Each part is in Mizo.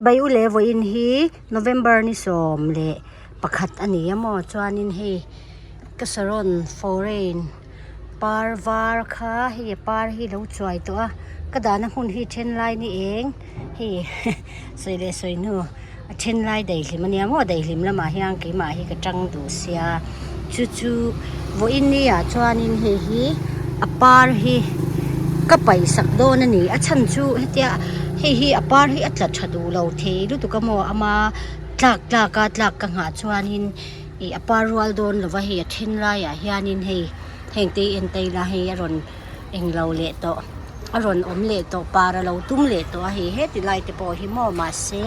Chibai u le vawiin hi November ni 11 a ni a maw chuanin hei ka saron foreign par var kha hei a par hi lo chuai tawh a ka dahna hmun hi then lai ni eng hei sawi leh sawi hnu a then lai daihlim a nia maw daihlim lamah hian keimah hi ka tang duh sia chu chu vawiin ni ah chuanin hei hi a par hi ka paih sak dawn a ni a chhan chu hetia hei hi a par hi a tla tha duh lo thei lutuk a maw ama tlak tlak a tlak ka nghah chuanin ih a par rual dawn lo va hei a then laiah hianin hei heng te hi en ta ila hei a rawn englo leh tawh a rawn awm leh tawh par a lo tum leh tawh a hei heti lai te pawh hi maw mahse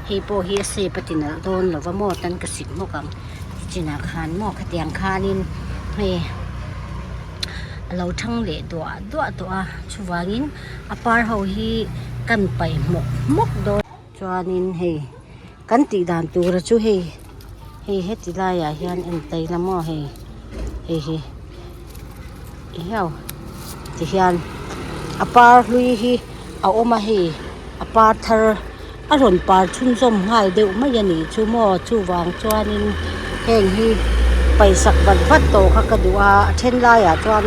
hei pawh hi a shape a ti nalh dawn lo va maw tan ka sik hmawk ang tichinah khan maw khatiang khanin hei a lo thang leh duah duah tawh a chuvangin a par ho hi kan paih hmawk hmawk dawn chuanin hei kan tih dan tura chu hei hei heti laiah hian en ta ila maw hei hei hi ehiau tihian a par hlui hi a awm a hei a par thar a rawn par chhunzawm nghal deuh mai a nih chu maw chuvang chuanin heng hi paisak vat vat tawh kha ka duh a a then laiah chuan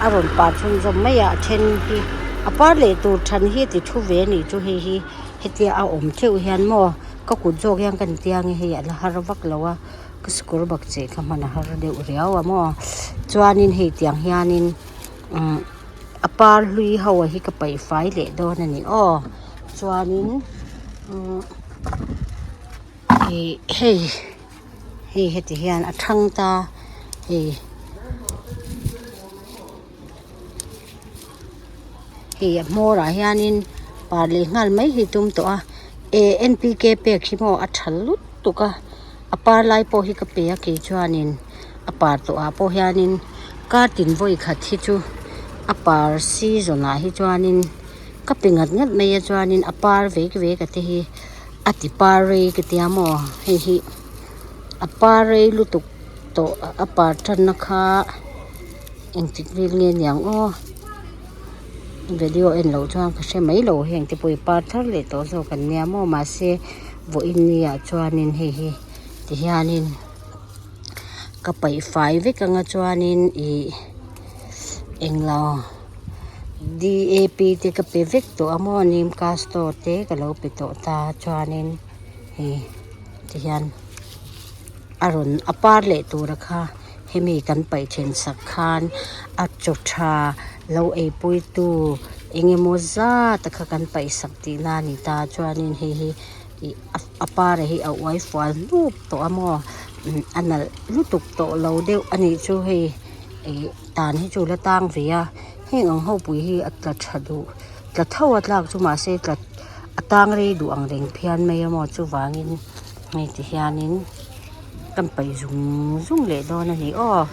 a rawn par chhunzawm mai a a then hi a par leh tur than hi a ti thu ve a nih chu hei hi. Hetia a awm theuh hian maw ka kut zawk hian ka intia nge hei a la har vak lo a ka sikawr bak cheh kha hman a har deuh riau a maw chuanin hei tiang hianin umm a par hlui ho hi ka paih fai leh dawn a ni aw chuanin umm ih hei hei heti hian a thang ta hei. Hei a hmawr ah hianin par leh nghal mai hi tum tawh a eh n p k pek hi maw a tha lutuk a a par lai pawh hi ka pe a kei chuanin a par tawh ah pawh hianin kar tin vawi khat hi chu a par season ah hi chuanin ka pe ngat ngat mai a chuanin a par vek vek a te hi a ti par rei ka tia maw hei hi a par rei lutuk tawh a par tanna kha. Engtik vel nge niang aw video en loh chuan ka hre mai lo heng te pawh hi par thar leh tawh zawk an nia maw mahse vawiin ni ah chuanin hei hi tihianin ka paih fai vek anga chuanin ih englo D A P te ka pe vek tawh a maw nim castor te ka lo pe tawh ta chuanin hei tihian a rawn a par leh tura kha. Hemi kan paih then sak khan a chaw tha lo eipui tu eng emaw zat a kha kan paih sak tih na a ni ta chuanin hei hi ih a par hi a uai fual hnup tawh a maw a nalh lutuk tawh lo deuh a nih chu hei ih tan hi chu la tang ve a heng ang ho pui hi a tla tha duh tla tho a tlak chu mahse tla a tang rei duh ang reng phian mai a maw chuvangin hei ti hianin. Kan paih zung zung leh dawn a ni aw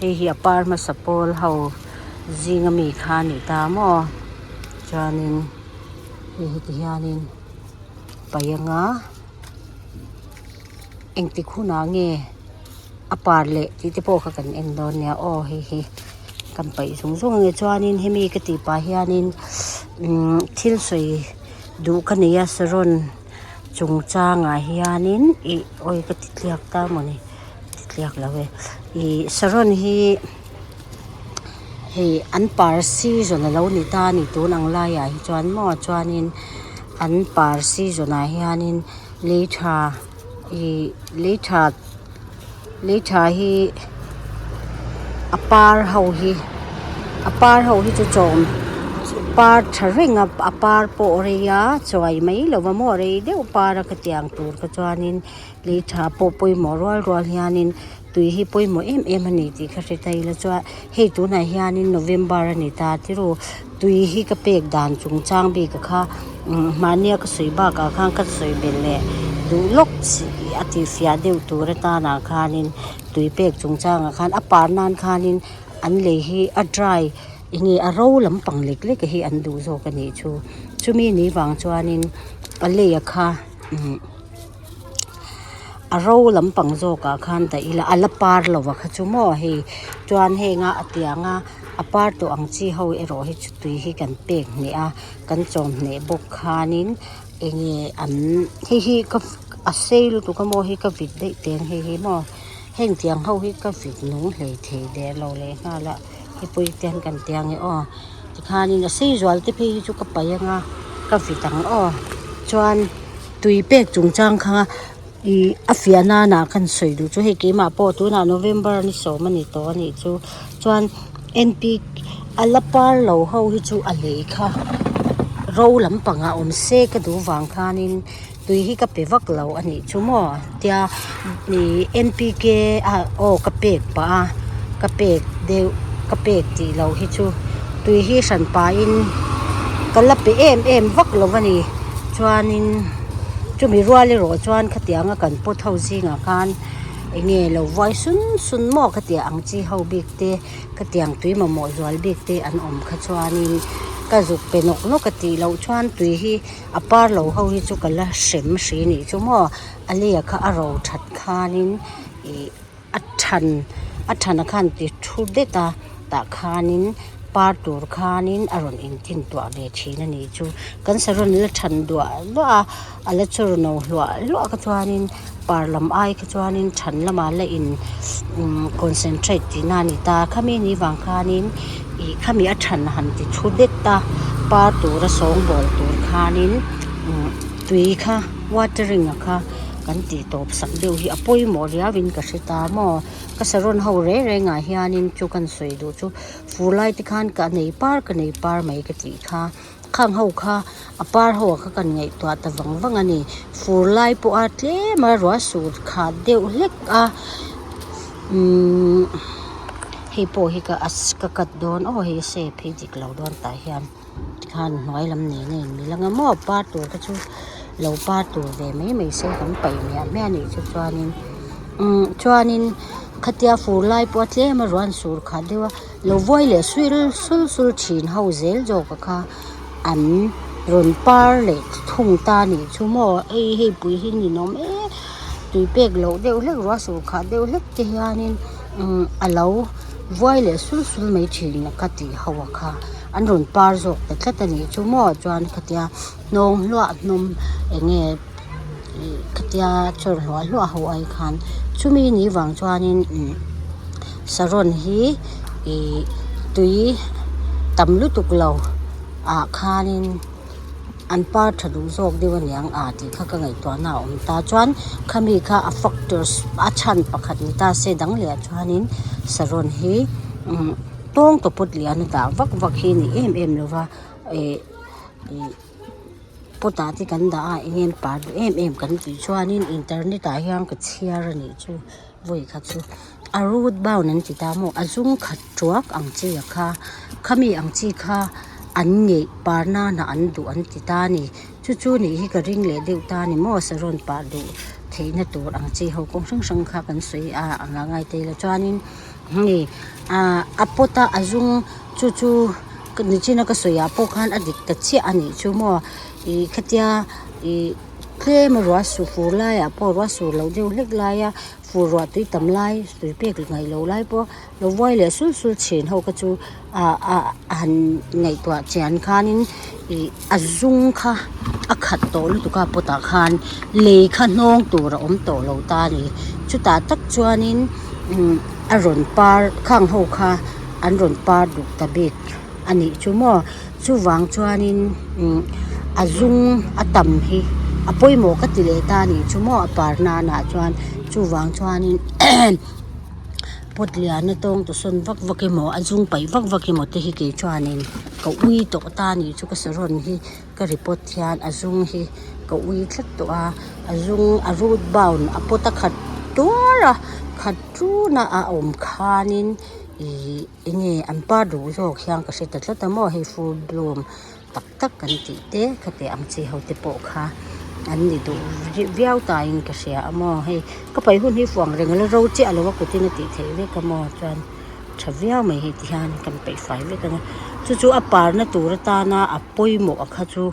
hei hi a par hmasa pawl ho zinga mi kha a ni ta maw chuanin hei heti hianin paih anga engtik hunah nge a par leh tih te pawh kha kan en dawn nia aw hei hi kan paih zung zung ang e chuanin hemi ka tih pah hianin umm thil sawi duh ka nei a saron. Chungchangah hianin ih awi ka ti tliak ta mawni ti tliak lo e ih saron hi hei an par season alo ni ta a ni tun ang laiah hi chuan maw chuanin an par season ah hianin lei tha ih lei tha lei tha hi a par ho hi a par ho hi chu chawm par tha reng a a par pawh rei a chuai mai lo va maw rei deuh par a khatiang tur kha chuanin lei tha pawh pawimawh rual rual hianin tui hi pawimawh em em a ni tih ka hre ta ila chuan hei tunah hianin November a ni ta tirû tui hi ka pek dan chungchang bik a kha mahnia ka sawi bakah khan ka sawi belh leh duh lawk a tihfiah deuh tur atanah khanin tui pek chungchangah khan a par nan khanin an lei hi a dry eng nge a ro lampang lek lek hi an duh zawk a nih chu chumi ni vang chuanin a lei a kha umm a ro lampang zawkah khan dah ila a la par lo a kha chu maw hei chuan heng a a tiang a a par tawh ang chi ho erawh hi chu tui hi kan pek hneh a kan chawm hneh bawk khanin. Enge an hei hi ka a sei lutuk a maw hi ka vit daih teng hei hi maw heng tiang ho hi ka vit nung hlei thei der lo leh nghal a hipui te hian kan tia nge aw tikhanin a sei zual te phei hi chu ka paih anga ka vit ang aw chuan tui pek chungchang kha ih a fiah nana kan sawi duh chu hei keimah pawh tunah November ni sawm a ni tawh a nih chu chuan N P a la par lo ho hi chu a lei kha ro lampangah awm se ka duh vang khanin tui hi ka pe vak lo a nih chu maw tia ih N P K ah aw ka pek pah a ka pek deuh ka pek tih loh hi chu tui hi hran pahin ka la pe em em vak lo a ni chuanin chumi rual erawh chuan khatianga kan pot ho zingah khan eng nge lo vuai sun sun maw khatiang ang chi ho bik te khatiang tui mamawh zual bik te an awm kha chuanin ka zuk pe nawk nawk a tih loh chuan tui hi a par lo ho hi chu ka la hrem hrih anih chu maw a lei kha a ro that khanin ih a than a thana khan ti thu det a tah khanin par tur khanin a rawn intin tuah ve thin a nih chu kan saron la than duah duah a a la chawr no hluah hluah kha chuanin par lam ai kha chuanin than lamah la in umm concentrate tihna a ni ta khami ni vang khanin ih khami a than han ti thu det a par tura sawngbawl tur khanin umm tui kha watering a kha. Kan tih tawp sak deuh hi a pawimawh riau in ka hre ta maw ka saron ho reng reng ah hianin chu kan sawi duh chu fur lai te khan ka nei par ka nei par mai ka tih kha khang ho kha a par ho ah kha kan ngaihtuah ta vang vang a ni fur lai pawh a tlem a ruah sur khat deuh hlek a umm hei pawh hi ka ka cut dawn aw hei a shape hi dik lo dawn tah hian. Tikhan hnuai lam nen a inmil anga maw par tur te chu lo par tur ve mai mai se kan paih miah miah a nih chu chuanin umm chuanin khatia fur lai pawh a tlem a ruan sur khat deuh a lo vuai leh sul sul sul thin ho zel zawk a kha an rawn par leh thung ta a nih chu maw hei hei pui hi ninawm em tui pek loh deuh hlek ruah sur khat deuh hlek te hianin umm a lo vuai leh sul sul mai thin a ka tih ho a kha. An rawn par zawk ta tlat a nih chu maw chuan khatia hnawng hluah hnawm eng nge ih khatia chawr hluah hluah ho ai khan chumi ni vang chuanin umm saron hi ih tui tam lutuk lo ah khanin an par tha duh zawk deuh a niang a tih kha ka ngaihtuah na a awm ta chuan khami kha a factors a chhan pakhat ni ta se dang leh ah chuanin saron hi umm. Tawng tawpawt lian a dah vak vak hi a ni em em lo va eh ih pot ah te kan dah a eng nge par duh em em kan tih chuanin internet ah hian ka chhiar a nih chu vawi khat chu a root bound an ti ta maw a zum khat tuak ang chi a kha khami ang chi kha an ngeih par nana an duh an ti ta a ni chu chu nih hi ka ring leh deuh ta a ni maw saron par duh theihna tur ang chi ho kawng hrang hrang kha kan sawi a ang a ngai te ila chuanin. Hei ah a pot a a zum chu chu nichina ka sawi ah pawh khan a dik ta chiah a nih chu maw ih khatia ih tlem a ruah su fur laiah pawh ruah sur loh deuh hlek laia fur ruah tui tam lai tui pek ngaih loh lai pawh lo vuai leh sul sul thin ho kha chu ah ah a han ngaihtuah chian khanin ih a zum kha a khat tawh lutuk a pot ah khan lei kha hnawng tur a awm tawh lo ta a ni chutah tak chuanin. Umm a rawn par khang ho kha an rawn par duh ta bik a nih chu maw chuvang chuanin umm a zum a tam hi a pawimawh ka ti leh ta a nih chu maw a par nana chuan chuvang chuanin pot lian a tawng tu sawn vak vak emaw a zum paih vak vak emaw te hi kei chuanin ka ui tawh ta a nih chu ka saron hi. Ka report hian a zum hi ka ui tlat tawh a a zum a root bound a pot a khat tuar a khat tun a a awm khanin ihh eng nge an par duh zawk hian ka hre ta tlat a maw hei full bloom tak tak kan tih te khatiang ang chi ho te pawh kha an ni duh viau tain ka hria a maw hei ka paih hun hi fuang reng a la ro chiah lo a kutin a tih theih vek a maw chuan. Tha viau mai hei ti hian kan peih fai vek anga chu chu a parna tur atana a pawimawh a kha chu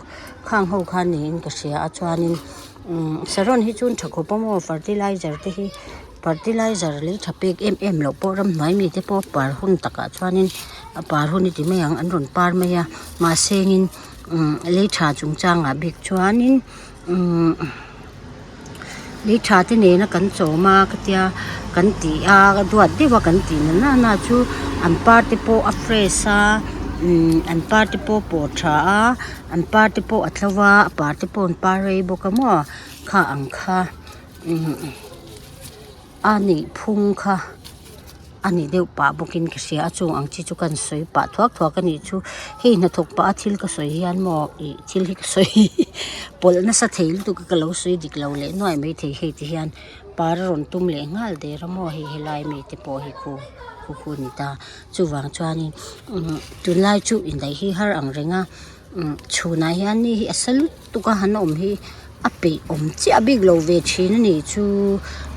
khang ho khan niin ka hria a chuanin umm saron hi chu an tha khawp a maw fertilizer te hi fertilizer lei tha pek em em loh pawh ramhnuai mite pawh a par hun takah chuanin a par hun i ti mai ang an rawn par mai a mahsengin. Umm lei tha chungchangah bik chuanin umm lei tha te nena kan chawm a ka tia kan tih a duat deuh a kan tih na nana chu an par te pawh a fresh a umm an par te pawh a pawh tha a an par te pawh a tlo a a par te pawh an par rei bawk a maw kha ang kha umm a nih phung kha a nih deuh pah bawkin ka hria a chung ang chi chu kan sawi pah thuak thuak a nih chu hei hnathawk pah a thil ka sawi hian maw ih thil hi ka sawi pawlh nasa thei lutuk a ka lo sawi dik lo leh nuai maithei hei ti hian par a rawn tum leh nghal der a maw hei helai mi te pawh hi khu khu khu a ni ta chuvang chuanin umm tunlai chu indaih hi har ang reng a umm chhunah hian mi hi a sa lutuk a han awm hi a peih awm chiah bik lo ve thin a nih chu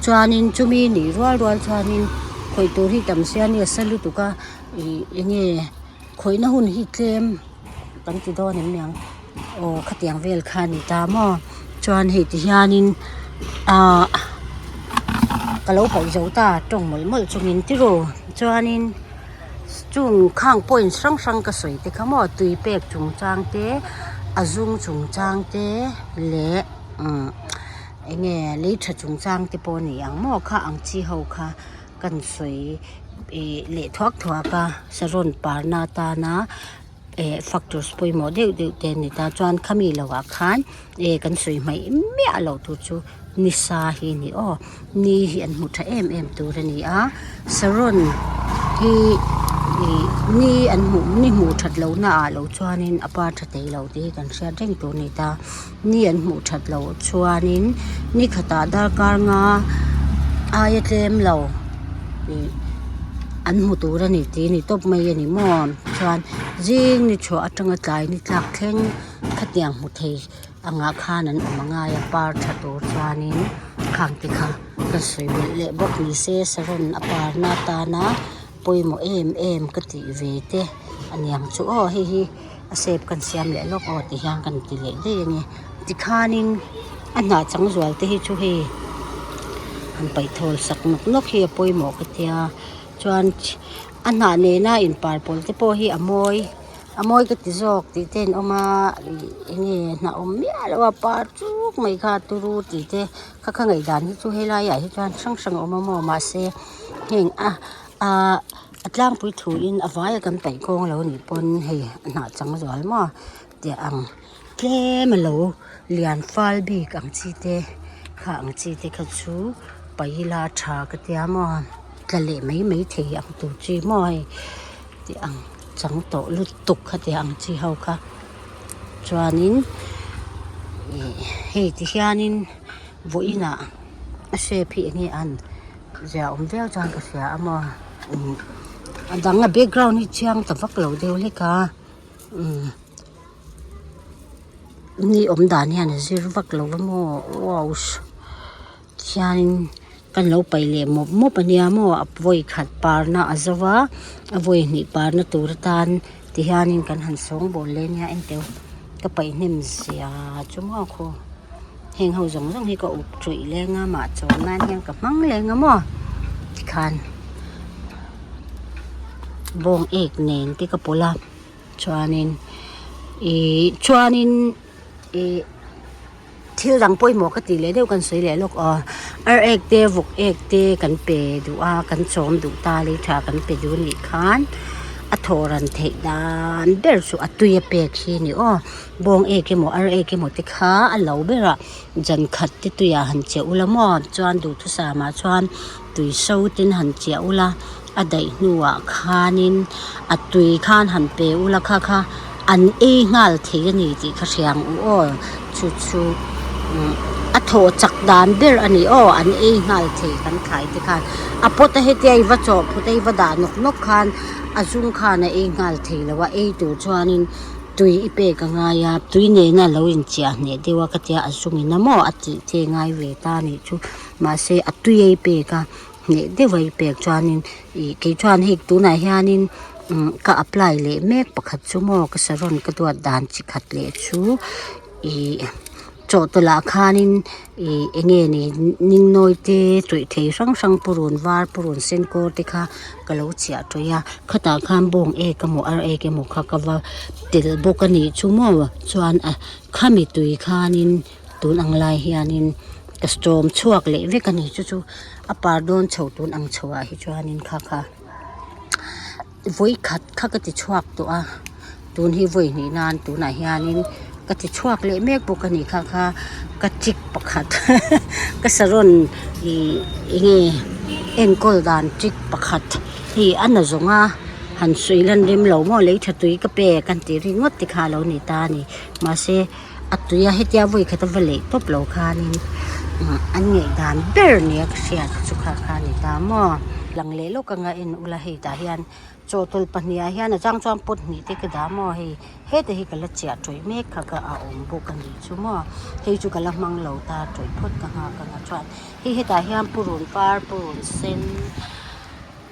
chuanin chumi nih rual rual chuanin khawih tur hi tam sia nia sa lutuk a ih eng nge khawihna hun hi tlem kan ti dawn em niang aw khatiang vel kha a ni ta maw chuan hei ti hianin ahh ka lo paih zo ta tawng mawlh mawlh chungin tiraw chuanin. Chung khang point hrang hrang ka sawi te kha maw tui pek chungchang te a zum chungchang te leh umm eng nge lei tha chungchang te pawh a ni ang maw kha ang chi ho kha kan sawi ih leh thuak thuak a saron parna atana eh factors pawimawh deuh deuh te a ni ta chuan khami lovah khan eh kan sawi hmaih miah loh tur chu nisa hi a ni aw ni hi an hmu tha em em tur a ni a saron hi ih ni an hmuh ni hmuh that loh na ah lo chuanin a par tha thei lo tih hi kan hriat reng tur a ni ta ni an hmuh that loh chuanin ni khatah darkar nga aia tlem lo ih an hmu tur a ni tih a ni tawp mai a ni maw chuan zing ni chhuah atanga tlai ni tlak thleng khatiang hmu thei angah khan an awm a ngai a par tha tur chuanin khang te kha ka sawi belh leh bawk ni se saron a parna atana pawimawh em em ka tih ve te a niang chu aw hei hi a shape kan siam leh lawk aw ti hian kan ti leh daih a ni tikhanin a hnah chang zual te hi chu hei han paih thawl sak nawk nawk hi a pawimawh ka tia chuan a hnah nena inpar pawlh te pawh hi a mawi. A mawi ka ti zawk tih te an awm a ih eng nge hnah awm miah lo a par chuk mai kha turu tih te kha kha ngaihdan hi chu helai ah hi chuan hrang hrang a awm a maw mahse heng a ah a tlangpui thu in a vai a kan paih kawng lo nih pawn hei a hnah chang zual maw tih ang tlem a lo lian fal bik ang chi te kha ang chi te kha chu paih ila a tha ka tia maw tla leh mai mai thei ang tur chi maw hei. Tih ang chang tawh lutuk kha tih ang chi ho kha chuanin ih hei ti hianin vawiinah a shape hi enge an zia awm viau chuan ka hria a maw umm a dang a background hi chiang ta vak lo deuh hlek a umm ni awm dan hian a zir vak lo a maw wow. Hianin kan lo paih leh mawp mawp a nia maw a vawi khat parna a zo va a vawi hnih parna tur atan ti hianin kan han sawngbawl leh ania engteu ka paih hnem zia chu maw khaw heng ho zawng zawng hi ka up tawih leng a mah chawm nan hian ka hmang leng a maw tikhan bawng ek nen te ka pawlh a chuanin ih chuanin ih. Thil dang pawimawh ka tih leh deuh kan sawi leh lawk aw ar ek te vawk ek te kan pe duh a kan chawm duh ta lei tha kan pe duh anih khan a thawh ran theih dan ber chu a tui a pek hi a ni aw bawng ek emaw ar ek emaw te kha a lo berah zan khat te tuiah han chiah ula maw chuan duhthusam ah chuan tui so ten han chiah ula a daih hnuah khanin a tui khan han pe ula kha kha an ei nghal thei a ni tih ka hria ang u aw chu chu umm a thawh chak dan ber a ni aw an ei nghal thei kan thlai te khan a pot a hetia i va chawh phut a i va dah nawk nawk khan a zung khan a ei nghal thei lo a ei tur chuanin tui i pek a ngai a tui nena lo inchiah hneh deuh a ka tia a zung in a maw a tih te ngai ve ta a nih chu mahse a tui a i pek a. Hneh deuh a i pek chuanin ih kei chuan hei tunah hianin umm ka apply leh mek pakhat chu maw ka saron ka duat dan chi khat leh chu ih. Chawhtawlh ah khanin ih eng nge ni ningnawi te tawih thei hrang hrang purun var purun sen kawr te kha ka lo chhiah tawih a khatah khan bawng ek emaw ar ek emaw kha ka va telh bawk a nih chu maw chuan a khami tui khanin tun ang lai hianin ka sawm chhuak leh vek a ni chu chu a par dawn chho tun ang chho ah hi chuanin kha kha. Vawi khat kha ka ti chhuak tawh a tun hi vawi hnih nan tunah hianin ka ti chhuak leh mek bawk a ni kha kha ka trick pakhat ka saron ih enge enkawl dan trick pakhat hei a na zawng a han sawi lan rem lo maw lei tha tui ka pek an tih ringawt te kha a lo ni ta a ni mahse a tui a hetia vawi khat a va leh tawp lo khanin an ngaihdan ber nia ka hriat chu kha kha a ni ta maw. Lang leh lawk anga en ula hei tah hian chawhtawlh pahnih ah hian a chang chuan pot hnih te ka dah maw hei heta hi ka la chiah tawih mek kha ka a awm bawk a nih chu maw hei chu ka la hmang lo ta tawih phawt ka nghak anga chuan hei hetah hian purun par purun sen.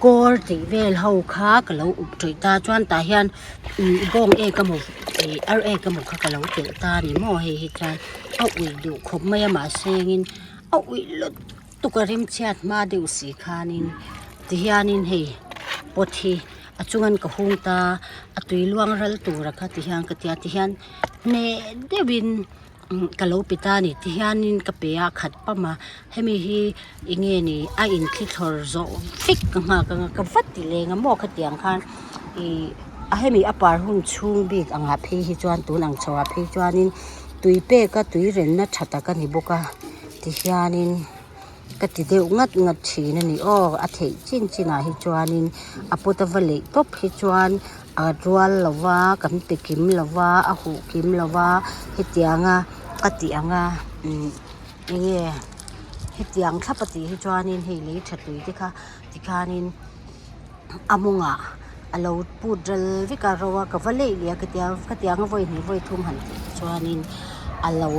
Kawl tih vel ho kha ka lo up tawih ta chuan tah hian bawng ek emaw ih ar ek emaw kha ka lo telh ta a ni maw hei hi chuan a uih duh khawp mai a mahse engin a uih lutuk a rimchhiat hma deuh si khanin tihianin hei pot hi a chungan ka hung ta a tui luang ral tura kha tihian ka tia tihian hneh deuhin. Ka lo pe ta a ni tihianin ka pe a khat pam a hemi hi eng nge ni a inthlithlawr zawh vek ka nghak anga ka va ti leng a maw khatiang khan ih a hemi a par hun chhung bik angah phei hi chuan tun ang chhoah phei chuanin tui peka tui renna tha tak a ni bawk a tihianin. Ka ti deuh ngat ngat thin a ni aw a theih chin chin ah hi chuanin a pawt a va leih tawp hi chuan a rual lo va kan pe kim lo va a huh kim lo va hetiang a ka tih ang a umm eng nge hetiang thlap a tih hi chuanin hei lei tha tui te kha tikhanin a mawngah a lo put ral vek a ro a ka va leih leh a ka tia ka ti ang a vawi hnih vawi thum han tih te chuanin a lo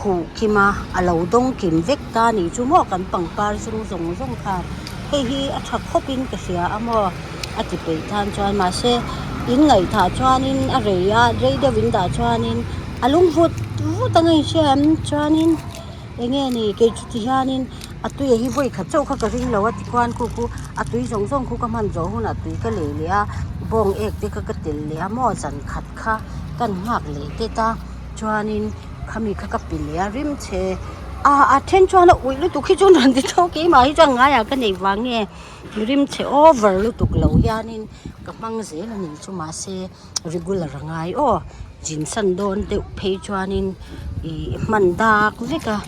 huh kim a a lo dawng kim vek ta a nih chu maw kan pangpar zum zawng zawng khan hei hi a tha khawp in ka hria a maw a ti peih tan chuan mahse in ngaihthah chuanin a rei a rei deuh in dah chuanin a lung vut vut ang a inhria em chuanin eng nge ni kei chu ti hianin. A tui hi vawi khat chauh kha ka ring lo a tikhuan khu khu a tui zawng zawng khu ka hman zawh hunah tui ka lei leh a bawng ek te kha ka telh leh a maw zan khat kha kan nghak leh tet a chuanin khami kha ka pe leh a rim chhe a a then chuan a uih lutuk hi chuan rawn ti tho keimah hi chuan ngaiah ka neih vang nge rim chhe over lutuk lo hianin ka hmang zel a nih chu mahse regular a ngai aw chinsan dawn deuh phei chuanin ih hman dak vek a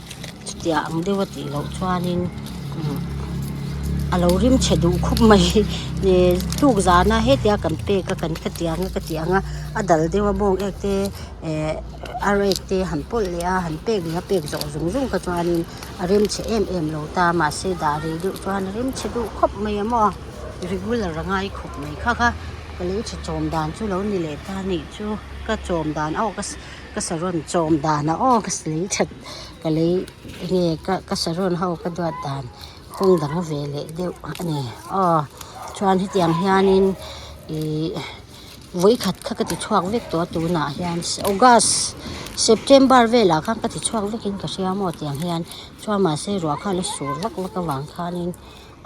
chutiang ang deuh a tih loh chuanin a lo rim chhe duh khawp mai ih tluk zana hetia kan pek a kan khatiang a ka tih ang a a dal deuh a bawng ek te eh ar ek te han pawlh leh a han pek leh a pek zawh zung zung kha chuanin a rim chhe em em lo ta mahse dah rei deuh chuan a rim chhe duh khawp mai a maw regular a ngai khawp mai kha kha. Ka lei tha chawm dan chu lo ni leh ta a nih chu ka chawm dan aw ka ka saron chawm dan a aw ka lei that ka lei eng nge ka ka saron ho ka duat dan kawng dang ve leh deuh a ni aw chuan hetiang hianin ihh vawikhat kha ka ti chhuak vek tawh a tunah hian august september velah khan ka ti chhuak vekin ka hria maw tiang hian chuan mahse ruah kha a la sur vak vak avang khanin.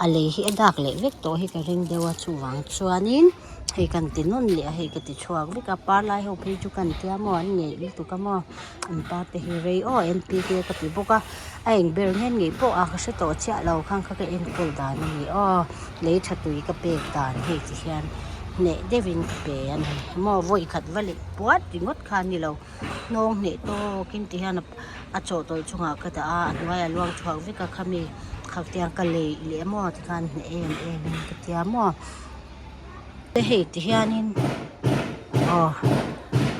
A lei hi a dak leh vek tawh hi ka ring deuh a chuvang chuanin hei kan ti nawn leh a hei ka ti chhuak vek a par lai ho phei chu kan tia maw an ngeih lutuk a maw an par te hi rei aw N P K ka ti bawk a a eng ber nge ngei pawh a ka hre tawh chiah lo khang kha ka enkawl dan a ni aw lei tha tui ka pek dan hei ti hian hneh deuhin ka pe a ni maw vawi khat va leh puat ringawt kha a ni lo. Hnawng hneh tawkin ti hian a chawhtawlh chungah ka dah a a hnuaiah luang chhuak vek a khami khatiang ka lei leh maw tikhan hneh em em in ka tia maw hei ti hianin aw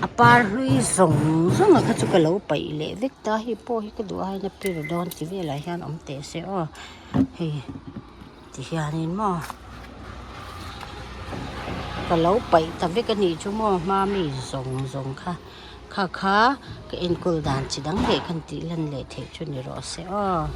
a par hlui zawng zawng a kha chu ka lo paih leh vek ta hei pawh hi ka duh aiin a pir dawn ti velah hian awm teh se aw hei. Ti hianin maw ka lo paih ta vek a nih chu maw hma mi zawng zawng kha kha kha ka enkawl dan chi dang leh khan tih lan leh theih chu ni rawh se aw.